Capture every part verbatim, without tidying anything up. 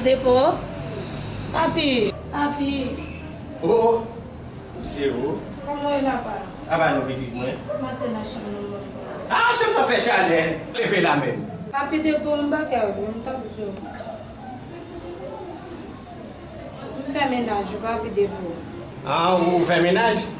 Depo. Papi. Papi. Oh, se ou? Kòman w ye, papa? Apa non, pitit mwen? Maten nan chanm nan, mwen. Ah, chanm nan fè chalè. Leve la menm. Papi, Depo, m bagay ou, m t ap di w. M fè mennaj ou, Papi, Depo. Ah, ou fè mennaj?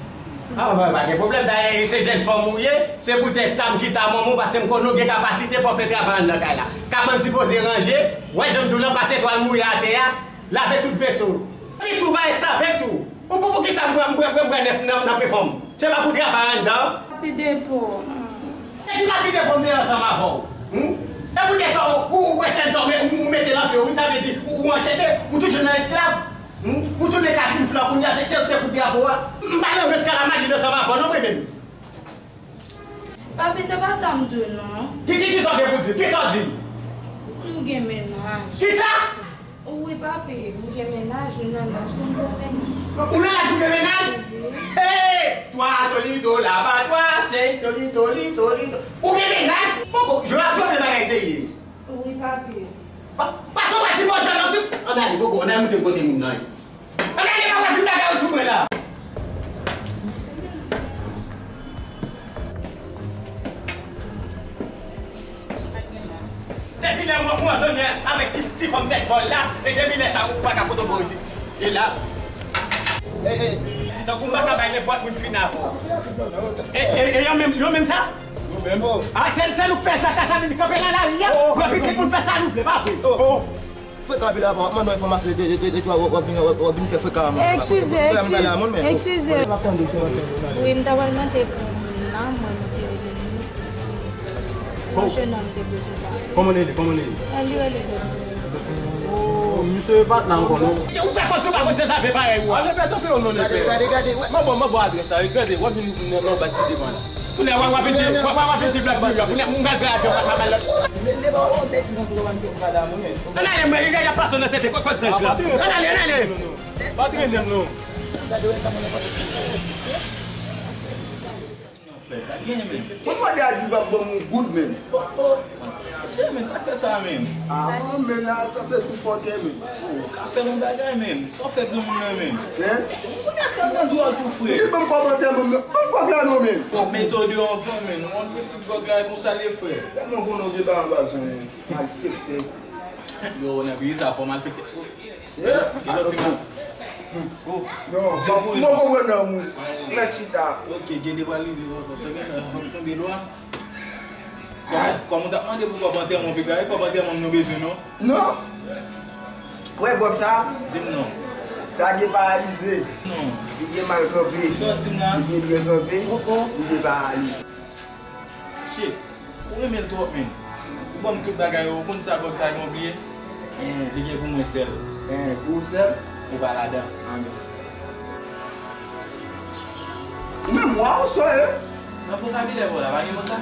Ah, pa, pa gen pwoblèm. Dayè, se jèn fanm ou ye. Se poutèt sa m kite a manman w, paske m konnen w gen kapasite, fò w fè travay anndan kay la. Kabann sipoze ranje. Wè, jan m di w lan, pase twal mouye atè a, lave tout veso. Epi tou, ba restavèk tou. Pou, pou, poukisa m pran, m pran, m pran, m pran nèf nan, nan pran fanm? Se pa pou travay anndan? Papi, Depo. Epi pa kite fanm nan ansanm avè w. Hmm? E pou de sa, ou, ou, ou wè chèn sa, ou, ou mete l anfle, wi, sa vle di, ou, ou anchete, ou toujou nan esklav. Hmm? Ou tounen Katrin Flan kounye a, se, se ou ki te kout drapo a. M pa nan rans kalamadrid ansanm avè w, non, mwen menm. Papi, se pa sa m di w, non. Ki, ki, ki sa w gen pou di? Ki sa w di? M gen mennaj. Ki sa? Wi, papi, m gen mennaj, m nan laj pou m gen mennaj. Ou nan laj pou gen mennaj? Wi. Hey! Twa tolito laba twa, senk tolito lito lito. Ou gen mennaj? Poko, jodi a, jodi a bagay serye. Wi, papi. Pa, pase w pa di bòjò non, ti. Ann ale, poko, ann ale montre m kote moun nan ye. Ann ale, pa wè vin bagay yo sou mwen la. Depi lè mwen pran zanmi avèk ti, ti fanm tèt bòl la, e depi lè sa ou pa ka pote bò isit. E la. Di tankou m pa ka bay nenpòt moun fin avè w. E, e, e yo menm, yo menm sa? Nou menm. A, se, se nou k fè sa, sa, sa vin kanpe nan lari a. Pran pitit moun fè sa nou vle, pa vre? Frekan anpil avan, w ap mande yon enfòmasyon, de, de, de, de, w ap, w ap vin, w ap, w ap vin fè frekan a moun. Eskize, eskize, eskize. Wi, m ta pral mande pou moun nan, mwen, nou te rele nou. Yon jennonm te bezwen pale. Kòman li rele? Kòman li rele? Li rele Godwin. Oh, misye pa t la ankò, non? Ou fè kòmsi ou pa konn se zafè parèy ou a. Ale, pè, tanpe w non, lepè. Gade, gade, gade, wè. Mwen ba w, mwen ba w adrès la, wi. Gade, w ap vin nan, nan baz ki devan la. Kounye a, w ap, w ap vin di, w ap, w ap vin di Black Bull la. Kounye a, m pral pran avyon, m pral ba l lòt. Men, men, pa w betiz ankò, w ap vin fè m pale a moun, men. Ann ale, mwen, y a, y a pèsonn nan tete, kot, kot zanj la. Ann ale, ann ale. Pa trennen m, non. Fè sa byen, men. Mwen mande a di w ap ban m yon goud, men. Oh, oh. Cheri, men, sa k fè sa, men? Ah, men la, tanpe sou fòkè, men. Oh, ou ka fè m yon bagay, men. Sa w fè granmoun nan, men. Hein? Ou konnen tèlman dwòl tou, frè. Di ban m kòb antèman m nan. Ban m kòb la non, men. Bon, mete w deyò anvan, men. Ou konn prensip gòg la, e konsa l ye, frè. Tèlman konnen w gen pa anba zon, men. Malfektè. Yo, nan peyi sa, fò malfektè. Yeah. Gen lòt peyi. Oh. Non, di m pou mwen nan moun. Mèt chita. Ok, Dye te pral rive, bon, bon, se gen nan fanm tonbe lwa. Kòman, kòman w t ap mande pou kòb antèman, w pe gade kòb antèman m nou bezwen, non? Non. Wè gòg sa? Di m non. Sa gen paralize. Non. Li gen mal kanpe. Sa w di m la? Li gen byen kanpe. Oh, oh. Li gen paralize. Shit. Ou renmen l twòp, men. Ou ban m tout bagay yo, ou konn sa gòg sa gen yon pye? Li gen pou mwen sèl. Pou ou sèl? Ou pa ladan. Amen. Ou menm, wa ou sò ye? Nan vokabilè pa w la, pa gen mo sa?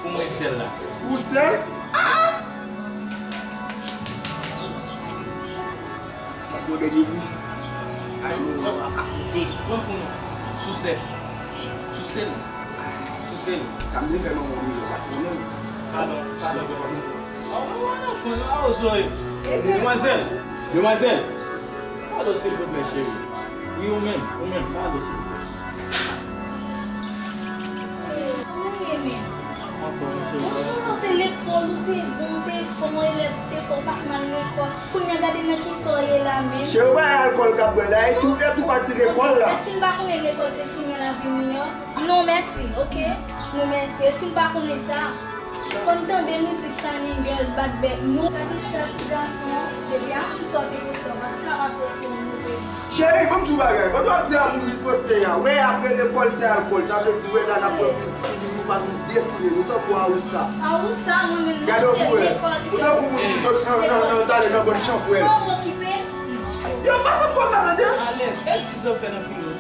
Pou mwen sèl la. Pou ou sèl? Ah! Mwen pran dènye kou. Ay, mwen ap ap koute. Pran pou nou. Souse. Souse l. Souse l. Sa m te fè manman m yo, pa konnen. Padon, padon, fè pa moun. Oh, mwen wè nan fon, la, o, Zoe. Demwazèl, demwazèl. Padon, silvouplè, cheri. Wi, ou menm, ou menm, padon, silvouplè. Kòman w ye, men? Anfòm, cheri. Bon, jan w te lekòl, ou te bon, ou te fò, yon elèv ou te fò, ou pa t mal lekòl. Kounye a, gade nan kisa w ye la menm. Cheri, ou pa wè alkòl k ap bwè la, e tou, e tou pati lekòl la. Èske n pa konnen lekòl se chimen lavi miyò? Non, mèsi, oke? Non, mèsi. E si n pa konnen sa, fò n tande mizik Shining Girls bat bèt nou. Gade eta ti gason an, depi a moun sa w te poste, w pa t ka pa soti yon nouvo. Cheri, ban m di w bagay. Pandan w ap di a moun li poste a, wè apre lekòl se alkòl, sa vle di wè la n ap pran pil, pil, nou pa vin detounen, nou tankou awousa. Awousa, mwen menm, mwen cheri, lekòl. Ou tankou moun ki sot nan, nan, nan, talè nan bòn chanpwèl. Fò w okipe. Yo, pase m kòb la, tande? Alèz, bèl ti zòb fè nan filo.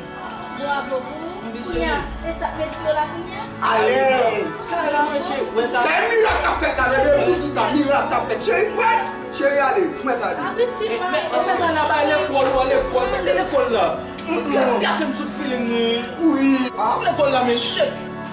Bravo pou ou. Kounye a, e sa k mete yo la kounye a? Alèz. Sa la manje, wè sa. Sa e mirak k ap fèt la, tande, m tou di sa, mirak k ap fèt. Cheri, wè, cheri, ale, koumanse ale. Apitit, men, men sa n ap bay lekòl, ou lekòl, sa te lekòl la. Gate m sou feeling mwen. Wi. Sa lekòl la, men shit.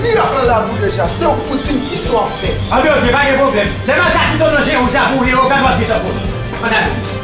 Li ap nan lavi w deja. Se ou k pou di m kisa w ap fè. Anben, oke, pa gen pwoblèm. Lè m al kase Tito nan je w sa pou w, gad w ap gen tankou. Ann ale.